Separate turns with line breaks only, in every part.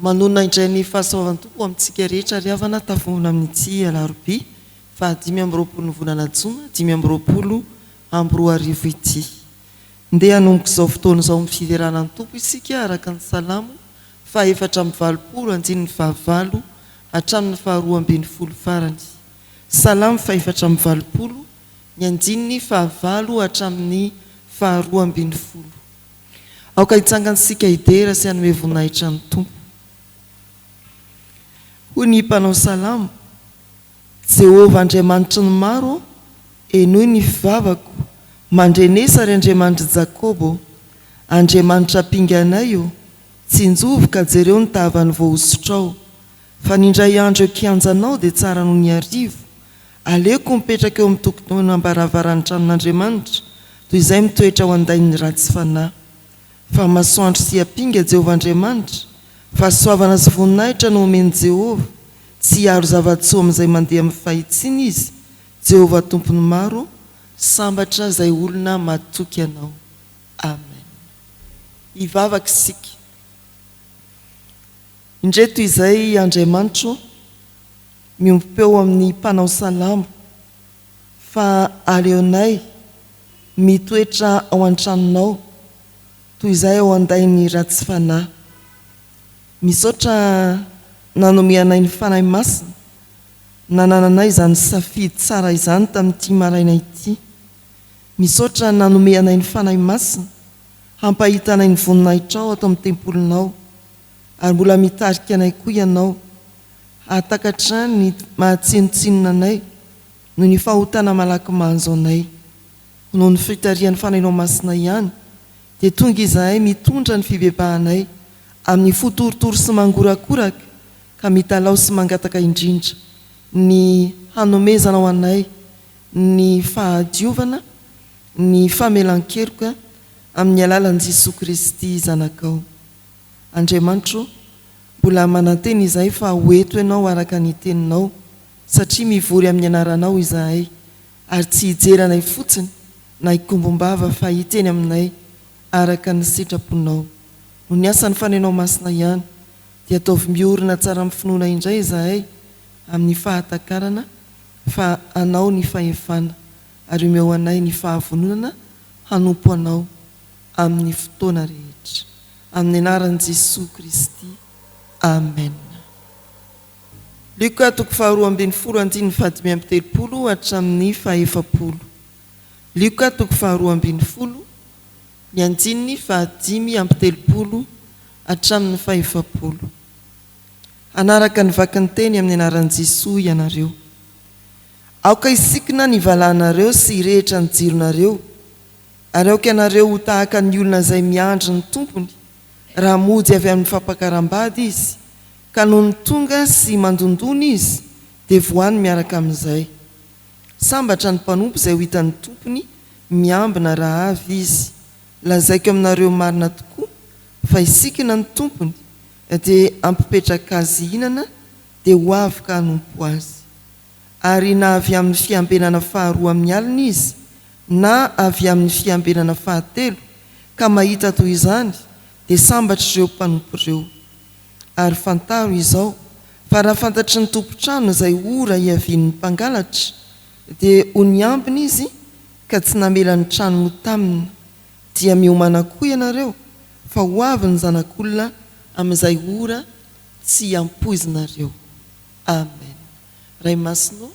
Manonona indray ny fahasoavan'ny Tompo ho amintsika rehetra ry havana tafongona amin'ity alarobia faha 25 ny volana jona 2025 ity. Ndeha hanomboka izao fotoana izao amin'ny fiderana ny Tompo isika araka ny Salamo faha 84 andininy faha valo hatramin'ny faha 12 farany. Salamo faha 84 ny andininy faha valo hatramin'ny faha 12. Aoka hitsangana isika hidera sy hanome voninahitra ny Tompo. Hoy ny mpanao salamo, Jehovah Andriamanitry ny maro ô, henoy ny fivavako, mandrenesa ry Andriamanitr'i Jakoba ô. Andriamanitra ampinganay ô, tsinjovy ka jereo ny tavan'ny voahosotrao. Fa ny indray andro eo kianjanao dia tsara noho ny arivo, Aleoko mipetraka eo amin'ny tokotoanam-baravaran'ny tranon'Andriamanitra, toy izay mitoetra ao an-dain'ny ratsy fanahy. Fa masoandro sy ampinga Jehovah Andriamanitra, fahasoavana sy voninahitra no omen'i Jehovah, tsy hiaro zava-tsoa amin'izay mandeha amin'ny fahitsiana Izy, Jehovah Tompon'ny maro, sambatra izay olona matoky Anao. Amen. Hivavaka isika. Indreto izay Andriamanitro miombom-peo amin'ny mpanao salamo fa aleonay mitoetra ao an-tranonao toy izay ao an-dain'ny ratsy fanahy. Misaotra nanome anay ny Fanahy Masina nanananay izany safidy tsara izany tamin'ity maraina ity. Misaotra nanome anay ny Fanahy Masina hampahita anay ny voninahitrao ato amin'ny tempolinao ary mbola mitarika anay koa Ianao hahatakatra ny maha tsinontsinona anay noho ny fahotana malaky mahazo anay. Noho ny fitarihan'ny Fanahinao Masina ihany dia tonga izahay mitondra ny fibebahanay amin'ny fo torotoro sy mangorakoraka ka mitalaho sy mangataka indrindra ny hanomezanao anay ny fahadiovana, ny famelan-keloka amin'ny alalan'i Jesoa Kristy Zanakao. Andriamanitro ô, Mbola manantena izahay fa ho eto Ianao araka ny Teninao, satria mivory amin'ny Anaranao izahay, ary tsy hijery anay fotsiny na hikombom-bava fa hiteny aminay araka ny sitraponao. Noho ny asan'ny Fanenao Masina ihany, dia ataovy miorina tsara amin'ny finoana indray izahay amin'ny fahatakarana fa Anao ny fahefana, ary omeo anay ny fahavononana hanompo Anao amin'ny fotoana rehetra. Amin'ny anaran'i Jesoa Kristy, amena. Lioka toko faharoa ambin'ny folo andininy fahadimy amby telopolo hatramin'ny fahefapolo. Lioka toko faharoa ambin'ny folo, ny andininy fahadimy amby telopolo hatramin'ny fahefapolo. Hanaraka ny vakin-teny amin'ny anaran'i Jesoa ianareo. Aoka hisikina ny valahanareo sy hirehitra ny jironareo, Ary aoka ianareo ho tahaka ny olona izay miandry ny tompony, raha mody avy amin'ny fampakaram-bady izy, ka nony tonga sy mandondona izy, dia voany miaraka amin'izay. Sambatra ny mpanompo izay ho hitan'ny tompony miambina raha avy izy. Lazaiko aminareo marina tokoa, fa hisikina ny tompony, dia hampipetraka azy hihinana, dia ho avy ka hanompo azy. Ary na avy amin'ny fiambenana faharoa amin'ny alina izy, na avy amin'ny fiambenana fahatelo, ka mahita toy izany, dia sambatra ireo mpanompo ireo. Ary fantaro izao, fa raha fantatry ny tompon-trano izay ora hiavian'ny mpangalatra, dia ho niambina izy ka tsy namela ny tranony ho tamina. Dia miomàna koa ianareo, fa ho avy ny Zanak'olona amin'izay ora tsy ampoizinareo. Amen. Ray Masina ô,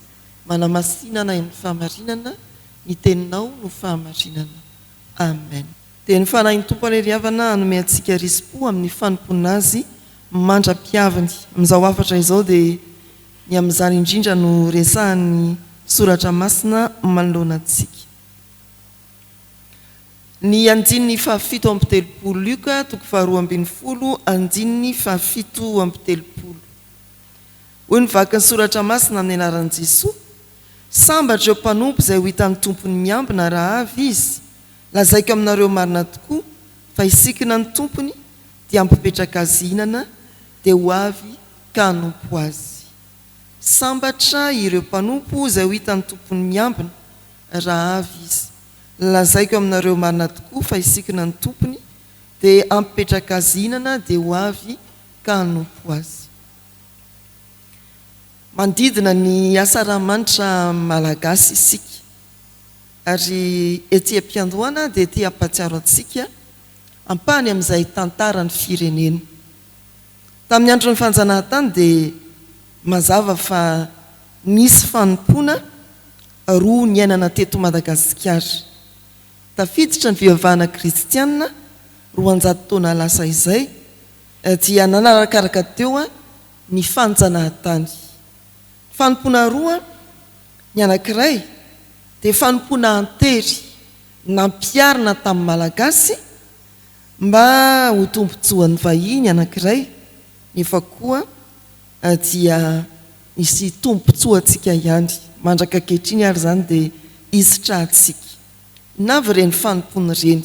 manamasina anay amin'ny fahamarinana, ny Teninao no fahamarinana. Amen. Dia ny Fanahin'ny Tompo anie ry havana hanome antsika risi-po amin'ny fanompoana Azy mandra-piaviny. Amin'izao hafatra izao dia ny amin'izany indrindra no resahan'ny Soratra Masina manoloana antsika. Ny andininy fahafito amby telopolo Lioka toko faharoa ambin'ny folo andininy fahafito amby telopolo. Hoy ny vakin'ny Soratra Masina amin'ny anaran'i Jesoa, Sambatra ireo mpanompo izay ho hitan'ny tompony miambina raha avy izy. Lazaiko aminareo marina tokoa fa hisikina ny tompony dia hampipetraka azy hihinana dia ho avy ka hanompo azy. Sambatra ireo mpanompo izay ho hitan'ny tompony miambina raha avy izy. Lazaiko aminareo marina tokoa fa hisikina ny tompony dia hampipetraka azy hihinana dia ho avy. ka hanompo Azy. Manodidina ny asaramanitra malagasy isika ary ety am-piandohana dia te hampahatsiaro antsika ampahany amin'izay tantaran'ny firenena. Tamin'ny andron'ny fanjanahantany dia mazava fa nisy fanompoana roa niainana teto Madagasikara. Tafiditra ny fivavahana kristiana 200 taona lasa izay dia nanarakaraka teo ny fanjanahantany. Fanompoana roa, ny anankiray dia fanompoana an-tery nampiharina tamin'ny Malagasy mba ho tombontsoan'ny vahiny anankiray nefa koa dia nisy tombontsoantsika ihany mandraka ankehitriny ary izany dia isitrahantsika. Inona avy ireny fanompoana ireny?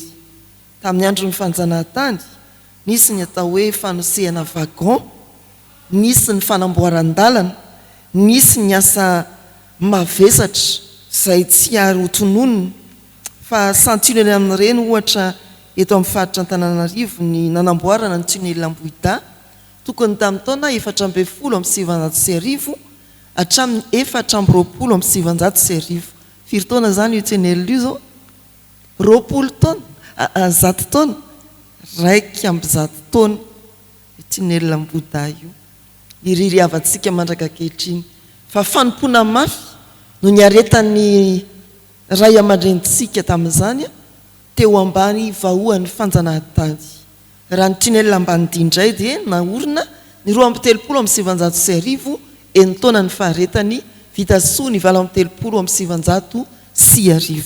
Tamin'ny andron'ny fanjanahantany, nisy ny atao hoe fanosehana wagon, nisy ny fanamboaran-dalana, nisy ny asa mavesatra izay tsy ary ho tononina fa santionany amin'ireny ohatra eto amin'ny faritra Antananarivo ny nanamboarana ny tunnel Ambohidahy tokony tamin'ny taona 1914 hatramin'ny 1924. Firy taona izany io tunnel io izao? 20 taona, 100 taona, 101 taona io tunnel Ambohidahy io. Iririavantsika mandraka ankehitriny fa fanompoana mafy no niaretan'ny ray aman-drenintsika tamin'izany teo ambany vahoan'ny fanjanahantany. Raha ny tunnel Ambanidia indray dia naorina ny 1932, enin-taona ny faharetany, vita soa ny 1938.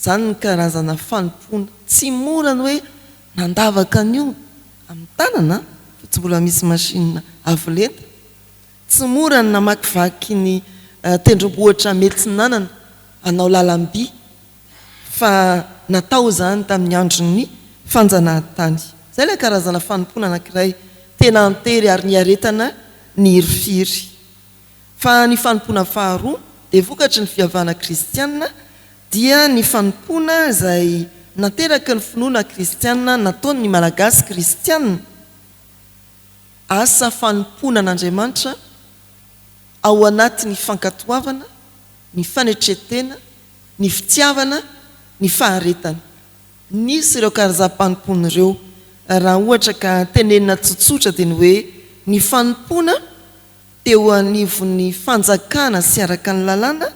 Izany ny karazana fanompoana. Tsy mora ny hoe nandavaka an'io amin'ny tanana fa tsy mbola misy machine avo lenta. Tsy mora ny namakivaky ny tendrombohitra Metsinanana hanao lalam-by fa natao izany tamin'ny andron'ny fanjanahantany. Izay ilay karazana fanompoana anankiray tena antery ary niaretana ny hirifiry. Fa ny fanompoana faharoa dia vokatry ny fihavana kristiana dia ny fanompoana izay nateraky ny finoana kristiana nataon'ny Malagasy kristiana, asa fanompoana an'Andriamanitra ao anatin'ny fankatoavana, ny fanetren-tena, ny fitiavana, ny faharetana. Nisy ireo karazam-panompoana ireo, raha ohatra ka tenenina tsotsotra dia ny hoe ny fanompoana teo anivon'ny fanjakana sy araka ny lalàna,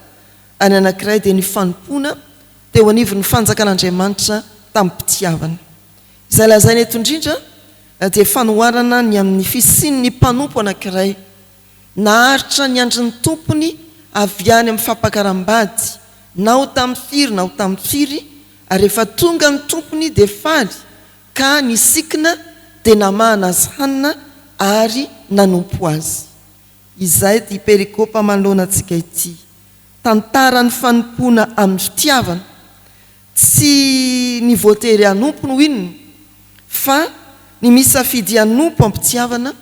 ary ny anankiray dia ny fanompoana teo anivon'ny fanjakan'Andriamanitra tamim-pitiavana. Izay lazaina eto indrindra dia fanoharana ny amin'ny fisian'ny mpanompo anankiray naharitra niandry ny tompony avy any amin'ny fampakaram-bady, na ho tamin'ny firy na ho tamin'ny firy, ary rehefa tonga ny tompony dia faly ka nisikina dia namahana azy hanina ary nanompo azy. Izay ity perikopa manoloana antsika ity. Tantaran'ny fanompoana amin'ny fitiavana. Tsy ny voatery hanompo no inona fa ny misafidy hanompo am-pitiavana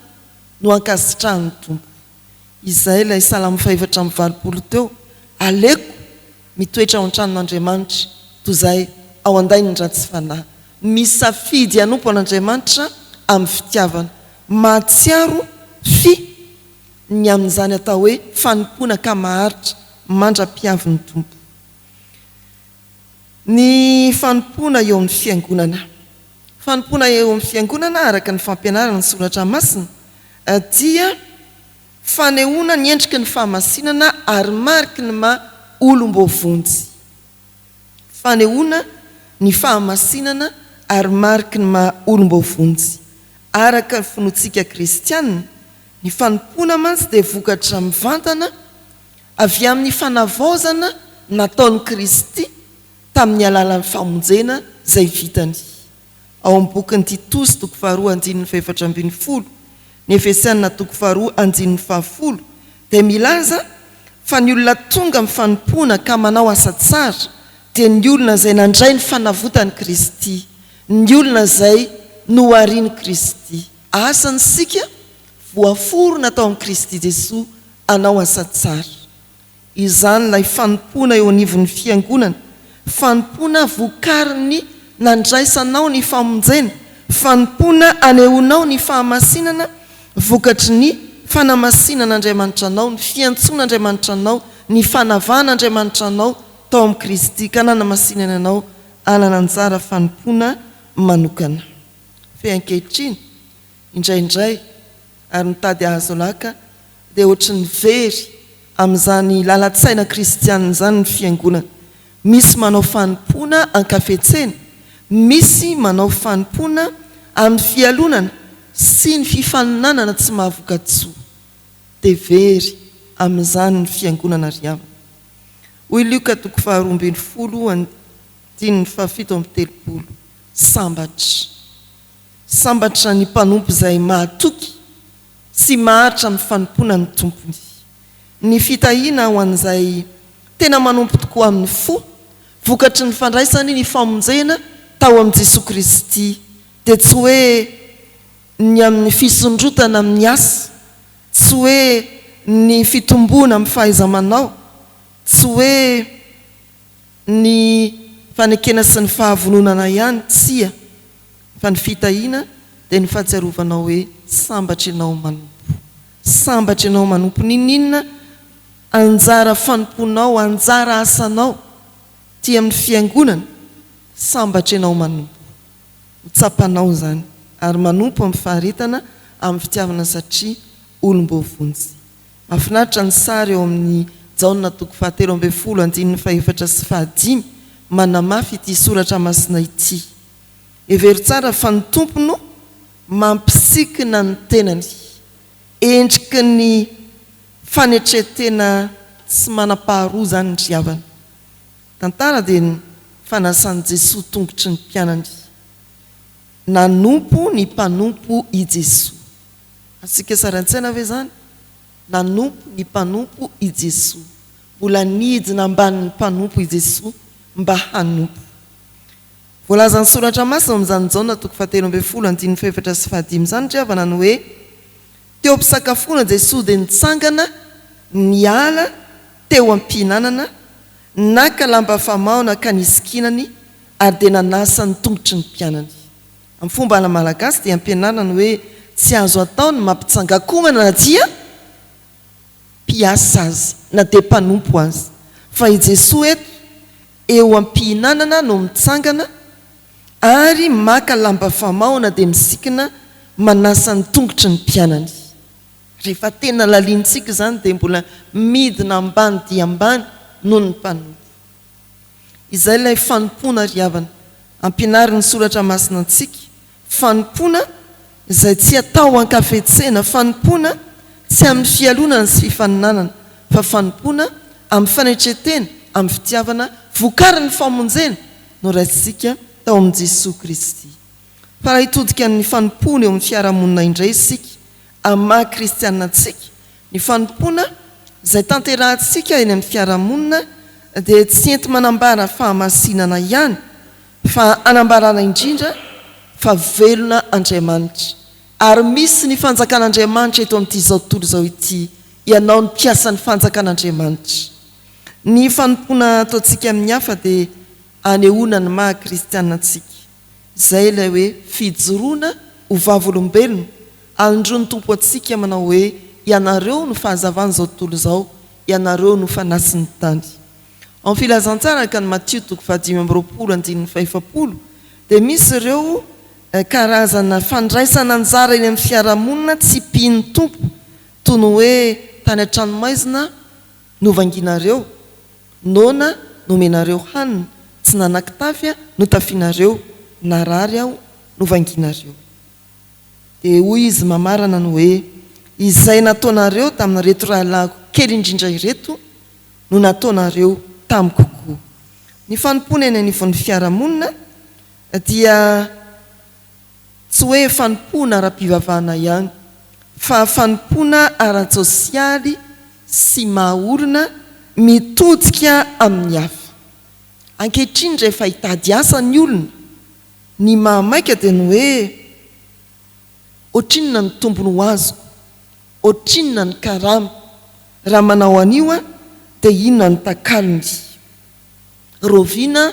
no ankasitrahan'ny Tompo. Izay ilay Salamo fahefatra amby 80 teo, Aleoko mitoetra ao an-tranon'Andriamanitra toy izay ao an-dain'ny ratsy fanahy. Misafidy hanompo an'Andriamanitra amin'ny fitiavana. Mahatsiaro fy ny amin'izany atao hoe fanompoana ka maharitra mandra-piavin'ny Tompo. Ny fanompoana eo amin'ny fiangonana. Fanompoana eo amin'ny fiangonana araka ny fampianarana ny Soratra Masina dia fanehoana ny endriky ny fahamasinana ary mariky ny maha olom-boavonjy. Fanehoana ny fahamasinana ary mariky ny maha olom-boavonjy. Araka ny finoantsika kristiana, ny fanompoana mantsy dia vokatra mivantana avy amin'ny fanavaozana nataon'i Kristy tamin'ny alalan'ny famonjena izay vitany. Ao amin'ny bokin'i Titosy toko faharoa andininy fahefatra ambin'ny folo, ny Efesiana toko faharoa andininy fahafolo dia milaza fa ny olona tonga amin'ny fanompoana ka manao asa tsara dia ny olona izay nandray ny fanavotan'i Kristy, ny olona izay noharian'i Kristy. Asany isika voaforona tao amin'i Kristy Jesoa hanao asa tsara. Izany ilay fanompoana eo anivon'ny fiangonana, fanompoana vokarin'ny nandraisanao ny famonjena, Fanompoana anehoanao ny fahamasinana vokatry ny fanamasinan'Andriamanitra anao, ny fiantsoan'Andriamanitra anao, ny fanavahan'Andriamanitra anao tao amin'i Kristy ka nanamasinany anao hanana anjara fanompoana manokana. Fe ankehitriny, indraindray, ary mitady hahazo laka, dia ohatry ny very amin'izany lalan-tsaina kristianina izany ny fiangonana. Misy manao fanompoana an-kafetsena, misy manao fanompoana amin'ny fialonana sy ny fifaninanana tsy mahavoka-tsoa. Dia very amin'izany ny fiangonana ry havana. Hoy Lioka toko faharoa ambin'ny folo andininy faha-37, Sambatra. Sambatra ny mpanompo izay mahatoky sy maharitra amin'ny fanompoana ny Tompony. Ny fitahiana ho an'izay tena manompo tokoa amin'ny fo, vokatry ny fandraisany ny famonjena tao amin'i Jesoa Kristy, dia tsy hoe ny amin'ny fisondrotana amin'ny asa, tsy hoe ny fitomboana amin'ny fahaiza-manao, tsy hoe ny fanekena sy ny fahavononana ihany, tsia, fa ny fitahiana dia ny fahatsiarovanao hoe sambatra ianao manompo. Sambatra ianao manompo n'inon'inona anjara fanompoanao, anjara asanao aty amin'ny fiangonana, sambatra ianao manompo. Ho tsapanao izany ary manompo amin'ny faharetana, amin'ny fitiavana satria olom-boavonjy. Mahafinaritra ny sary eo amin'ny Jaona toko fahatelo ambin'ny folo andininy fahefatra sy fahadimy manamafy ity soratra masina ity. Hevero tsara fa ny Tompo no mampisikina ny tenany. Endriky ny fanetren-tena tsy manam-paharoa izany ry havana. Tantara dia ny fanasan'i Jesoa tongotry ny mpianany. Nanompo ny mpanompo i Jesoa. Azontsika sary an-tsaina ve izany? Nanompo ny mpanompo i Jesoa. Mbola nidina ambanin'ny mpanompo i Jesoa mba hanompo. Voalazan'ny Soratra Masina ao amin'izany Jaona toko fahatelo ambin'ny folo andininy fahefatra sy fahadimy izany ry havana ny hoe, Teo am-pisakafoana Jesoa dia nitsangana niala teo am-pihinanana, naka lamba famaona ka nisikinany ary dia nanasa ny tongotry ny mpianany. Amin'ny fomba ala-malagasy dia ampianarina ny hoe tsy azo atao ny mampitsangan-komana na dia mpiasa aza, na dia mpanompo aza. Fa i Jesoa eto, eo am-pihinanana no mitsangana ary maka lamba famaona dia misikina manasa ny tongotry ny mpianany. Rehefa tena lalintsika izany dia mbola midina ambany dia ambany noho ny mpanompo. Izay ilay fanompoana ry havana, ampianarin'ny Soratra Masina antsika, fanompoana izay tsy atao an-kafetsena, fanompoana tsy amin'ny fialonana sy fifaninanana, fa fanompoana amin'ny fanetren-tena, amin'ny fitiavana, vokarin'ny famonjena noraisintsika tao amin'i Jesoa Kristy. Fa raha hitodika ny fanompoana eo amin'ny fiarahamonina indray isika, amin'ny maha kristiana antsika, Ny fanompoana izay tanterahantsika eny amin'ny fiarahamonina dia tsy enti-manambara fahamasinana ihany fa anambarana indrindra fa velona Andriamanitra ary misy ny fanjakan'Andriamanitra eto amin'ity izao tontolo izao ity, ianao no mpiasan'ny fanjakan'Andriamanitra. Ny fanompoana ataontsika amin'ny hafa dia anehoana ny maha kristiana antsika. Izay ilay hoe fijoroana ho vavolombelona Alndron'ny Tompo antsika manao hoe, Ianareo no fahazavan'izao tontolo izao, ianareo no fanasin'ny tany. Ao amin'ny Filazantsara araka an'i Matio toko fahadimy amby roapolo andininy fahefapolo dia misy ireo karazana fandraisana anjara eny amin'ny fiarahamonina tsy mpino Tompo, toy ny hoe tany an-tranomaizina novangianareo, noana nomenareo hanina, tsy nanan-kitafy notafianareo, narary aho novangianareo. Dia hoy izy mamarana ny hoe, Izay nataonareo tamin'ireto rahalahiko kely indrindra ireto no nataonareo tamiko koa. Ny fanompoana eny anivon'ny fiarahamonina dia tsy hoe fanompoana ara-pivavahana ihany, fa fanompoana ara-tsosialy sy maha-olona mitodika amin'ny hafa. Ankehitriny rehefa hitady asa ny olona, Ny mahamaika dia ny hoe ohatrinona ny tombony ho azoko, ohatrinona ny karama, raha manao an'io aho dia inona ny takalony, rahoviana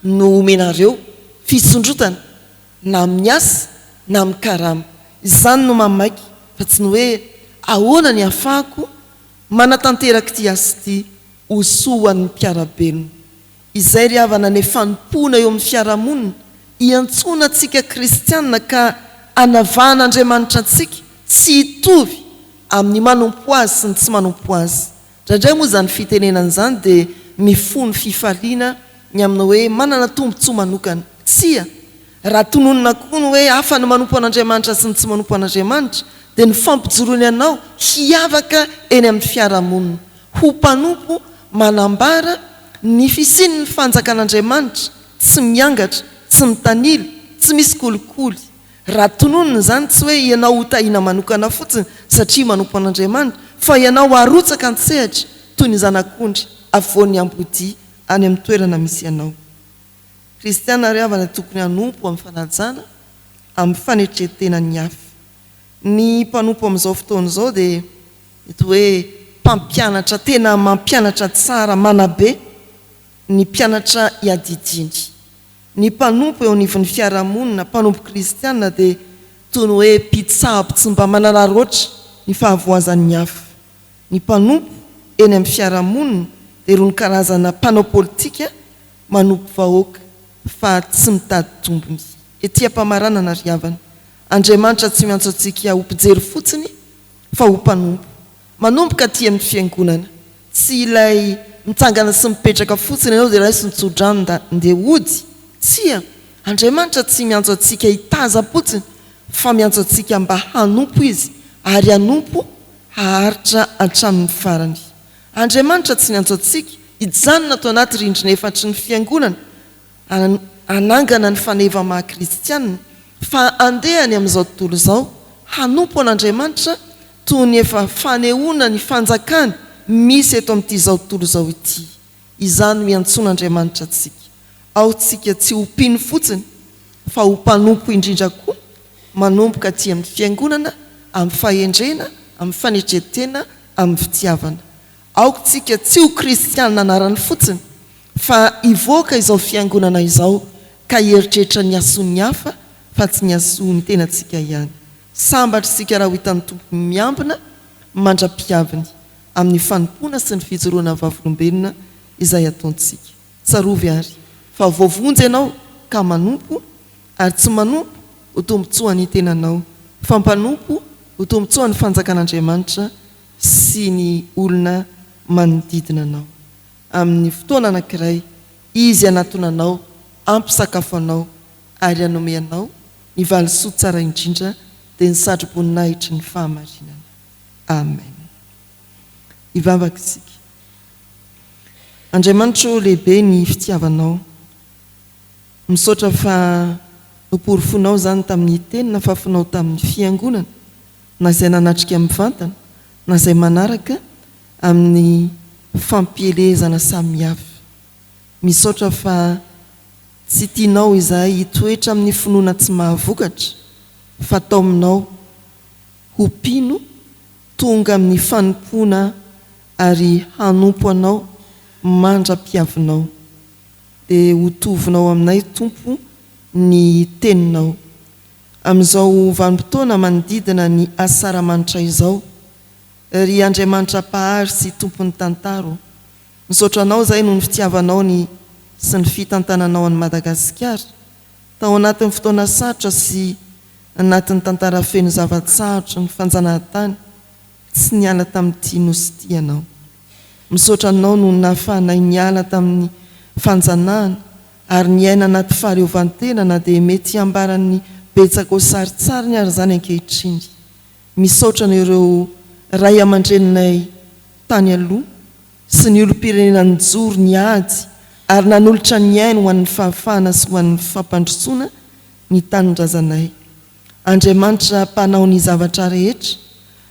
no omenareo fisondrotana na amin'ny asa. na amin'ny karama. Izany no mahamaika fa tsy ny hoe ahoana ny hahafahako manatanteraka ity asa ity ho soa ho an'ny mpiara-belona. Izay ry havana ny fanompoana eo amin'ny fiarahamonina, iantsoana antsika kristiana ka anavahan'Andriamanitra antsika tsy hitovy amin'ny manompo Azy sy ny tsy manompo Azy. Indraindray moa izany fitenenana izany dia mifono fifaliana ny amin'ny hoe manana tombontsoa manokana. Tsia! Raha tononina koa ny hoe hafa ny manompo an'Andriamanitra sy ny tsy manompo an'Andriamanitra dia ny fampijoroany anao hiavaka eny amin'ny fiarahamonina. Ho mpanompo manambara ny fisian'ny fanjakan'Andriamanitra, tsy miangatra, tsy mitanila, tsy misy kolikoly. Raha tononina izany tsy hoe ianao ho tahiana manokana fotsiny satria manompo an'Andriamanitra, fa ianao harotsaka an-tsehatra toy ny zanak'ondry afovoan'ny ambodia any amin'ny toerana misy anao. Kristiana ry havana tokony hanompo amin'ny fanajana, amin'ny fanetren-tena ny hafa. Ny mpanompo amin'izao fotoana izao dia mety hoe mpampianatra tena mampianatra tsara, manabe ny mpianatra iadidiany. Ny mpanompo eo anivon'ny fiarahamonina, mpanompo kristiana dia toy ny hoe mpitsabo tsy mba manararaotra ny fahavoazan'ny hafa. Ny mpanompo eny amin'ny fiarahamonina dia irony karazana mpanao politika manompo vahoaka fa tsy mitady tombony. Ety am-pamaranana ry havana, Andriamanitra tsy miantso antsika ho mpijery fotsiny fa ho mpanompo. Manomboka aty amin'ny fiangonana. Tsy ilay mitsangana sy mipetraka fotsiny ianao dia raiso ny tsodrano nda ndeha hody. Tsia, Andriamanitra tsy miantso antsika hitazam-potsiny fa miantso antsika mba hanompo Izy ary hanompo haharitra hatramin'ny farany. Andriamanitra tsy niantso antsika hijanona ato anaty rindrina efatry ny fiangonana hanangana ny faneva maha kristiana fa handeha any amin'izao tontolo izao hanompo an'Andriamanitra toy ny efa fanehoana ny fanjakany misy eto amin'ity izao tontolo izao ity. Izany no iantsoan'Andriamanitra antsika. Ao tsika tsy ho mpino fotsiny fa ho mpanompo indrindra koa manomboka aty amin'ny fiangonana amin'ny fahendrena, amin'ny fanetren-tena, amin'ny fitiavana. Aoka tsika tsy ho kristiana anarany fotsiny fa hivoaka izao fiangonana izao ka hieritreritra ny hasoa ny hafa fa tsy ny hasoa ny tenantsika ihany. Sambatra isika raha ho hitan'ny Tompo miambina mandra-piaviny amin'ny fanompoana sy ny fijoroana vavolombelona izay ataontsika. Tsarovy àry fa voavonjy ianao ka manompo ary tsy manompo ho tombontsoan'ny tenanao fa mpanompo ho tombontsoan'ny fanjakan'Andriamanitra sy ny olona manodidina anao. Amin'ny fotoana anankiray, Izy hanatona anao, hampisakafo anao, ary hanome anao ny valisoa tsara indrindra, dia ny satroboninahitry ny fahamarinana. Amen. Hivavaka isika. Andriamanitro ô, lehibe ny fitiavanao. Misaotra fa noporofoinao izany tamin'ny teny nafafinao tamin'ny Fiangonana. na izay nanatrika mivantana na izay manaraka amin'ny fampielezana samihafa. Misaotra fa tsy tianao izahay hitoetra amin'ny finoana tsy mahavokatra fa taominao ho mpino tonga amin'ny fanompoana ary hanompo Anao mandra-piavinao. Dia ho tovinao aminay Tompo ny Teninao. Amin'izao vanim-potoana manodidina ny Asaramanitra izao, ry Andriamanitra Mpahary sy Tompon'ny tantara ô, misaotra Anao izahay noho ny fitiavanao ny sy ny fitantananao an'i Madagasikara tao anatin'ny fotoana sarotra sy anatin'ny tantara feno zava-tsarotra ny fanjanahantany tsy niala tamin'ity Nosy ity Ianao. Misaotra Anao noho ny nahafahanay niala tamin'ny fanjanahana ary niaina anaty fahaleovantena na dia mety hambaran'ny betsaka ho sarintsariny ary izany ankehitriny. Misaotra an'ireo ray aman-dreninay tany aloha sy ny olom-pirenena nijoro niady ary nanolotra ny ainy ho an'ny fahafahana sy ho an'ny fampandrosoana ny tanindrazanay. Andriamanitra mpanao ny zavatra rehetra,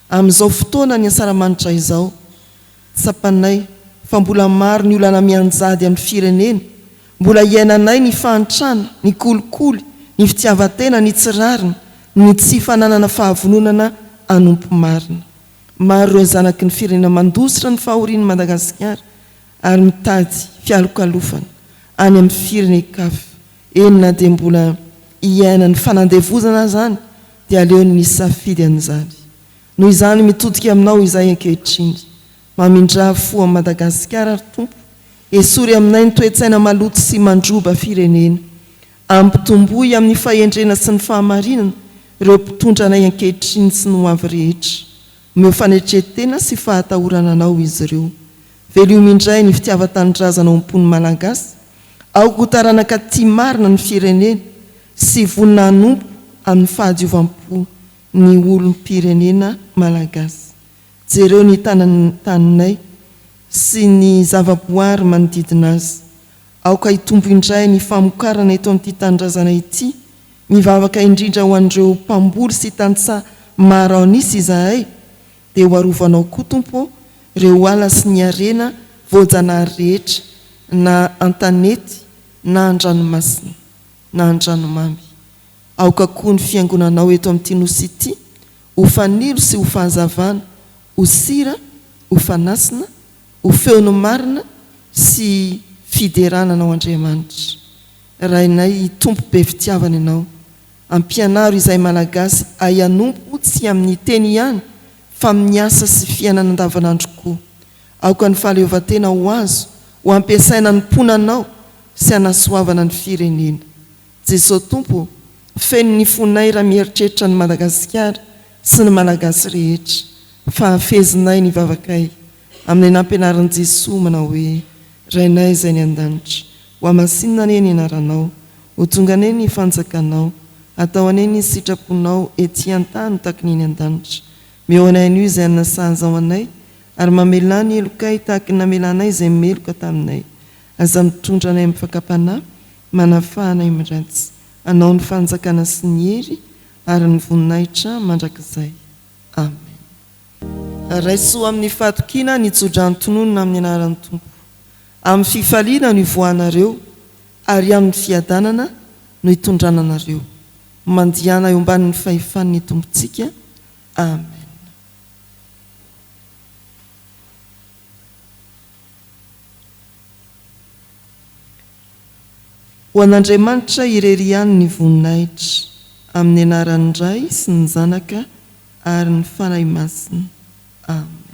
amin'izao fotoana ny Asaramanitra izao, Tsapanay fa mbola maro ny olana mianjady amin'ny firenena, mbola iainanay ny fahantrana, ny kolikoly, ny fitiavan-tena, ny tsy rariny, ny tsy fananana fahavononana hanompo marina. Maro ireo zanaky ny firenena mandositra ny fahorian'i Madagasikara ary mitady fialokalofana any amin'ny firenen-kafa, eny na dia mbola iainan'ny fanandevozana aza any. dia aleony nisafidy an'izany. Noho izany mitodika aminao izahay ankehitriny. Mamindrà fo amin'i Madagasikara ry Tompo, esory aminay ny toe-tsaina maloto sy mandroba firenena. Ampitomboy amin'ny fahendrena sy ny fahamarinana ireo mpitondra anay ankehitriny sy ny ho avy rehetra. Omeo fanetren-tena sy fahatahorana Anao izy ireo. Velomy indray ny fitiavan-tanindrazana ao am-pon'ny Malagasy. Aoka ho taranaka tia marina ny firenena sy vonona hanompo amin'ny fahadiovam-po ny olom-pirenena Malagasy. Jereo ny taninay sy ny zavaboary manodidina azy. Aoka hitombo indray ny famokarana eto amin'ity tanindrazana ity. Mivavaka indrindra ho an'ireo mpamboly sy tantsaha maro an'isa izahay, dia ho arovanao koa Tompo ô, ireo ala sy ny harena voajanahary rehetra na an-tanety na an-dranomasina na an-dranomamy. Aoka koa ny fiangonanao eto amin'ity nosy ity ho fanilo sy ho fahazavana, ho sira, ho fanasina, ho feon'ny marina sy fiderana Anao Andriamanitra. Rainay Tompo be fitiavana Ianao. Ampianaro izahay Malagasy hahay hanompo tsy amin'ny teny ihany fa amin'ny asa sy fiainana andavanandro koa. Aoka ny fahaleovantena ho azo ho ampiasaina hanompoana Anao sy hanasoavana ny firenena. Jesoa Tompo ô, feno ny fonay raha mieritreritra an'i Madagasikara sy ny Malagasy rehetra, fa hafezinay ny vavakay amin'ilay nampianarin'i Jesoa manao hoe, Rainay izay any an-danitra, ho hamasinina anie ny anaranao, ho tonga anie ny fanjakanao, hatao anie ny sitraponao ety an-tany tahaka ny eny an-danitra. Meo anay anio izay hanina sahaza ho anay, ary mamelà ny helokay tahaka ny namelanay izay meloka taminay. Aza mitondra anay amin'ny fakam-panahy, manafaha anay amin'ny ratsy. Anao ny fanjakana sy ny hery ary ny voninahitra mandrakizay. Amen. Raiso amin'ny fahatokiana ny tsodrano tononina amin'ny anaran'ny Tompo. Amin'ny fifaliana no ivoahanareo, ary amin'ny fiadanana no hitondrana anareo. Mandehana eo ambanin'ny fahefan'ny Tompontsika. Amen. Ho an'Andriamanitra irery ihany ny voninahitra, amin'ny anaran'ny Ray sy ny Zanaka ary ny Fanahy Masina. Amen.